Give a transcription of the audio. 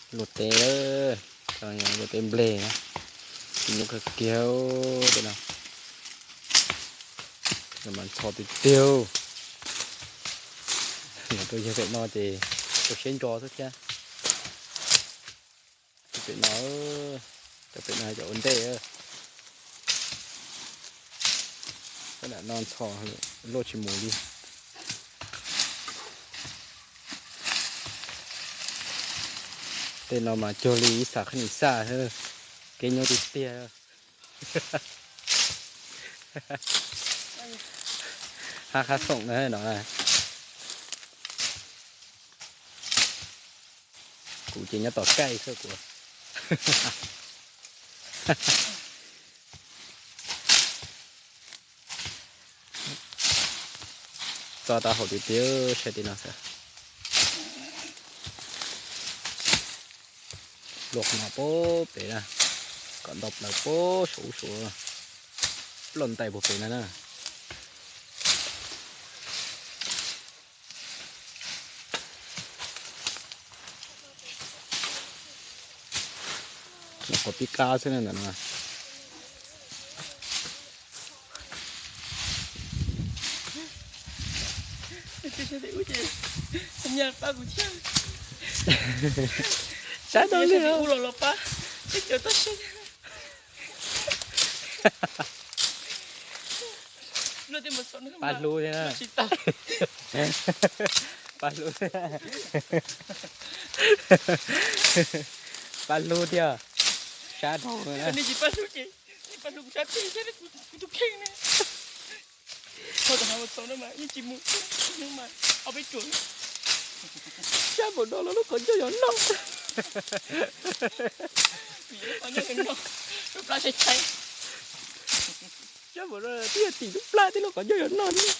Luaj teb, luaj teb nplej, tsis nyuaj kawg kiag tej no. Mas ntxhov tiag tiag. Tuaj yawg pem no ces tuaj siab ntso xwb thiab. Pem no, cov pem no cov ua ntej. Tab nim no ntxhov luaj tsis mus li. Tej no mas cuag li ib xam qhab nis xaj xwb, kev nyuaj tiag tiag. Hab qhab xoom na no. Kuv ces nyob tom kaij xwb kuv. Txog tau hauv tiag tiag, saib tej no xwb. Luaj qhov no puag pem na, kom nto plaws puag saum ub saum, ploj ntais puag pem no na. Qhov pib qab xwb na ntawm no. Sab tau li los los pab. Pab hlub thiab na. Pab hlub, pab hlub thiab. Sab dhau na. Sab npaum no los lub qhov ncauj yog noj. Sab npaum no twb yog tim lub plab thiab lub qhov ncauj yog noj thiab.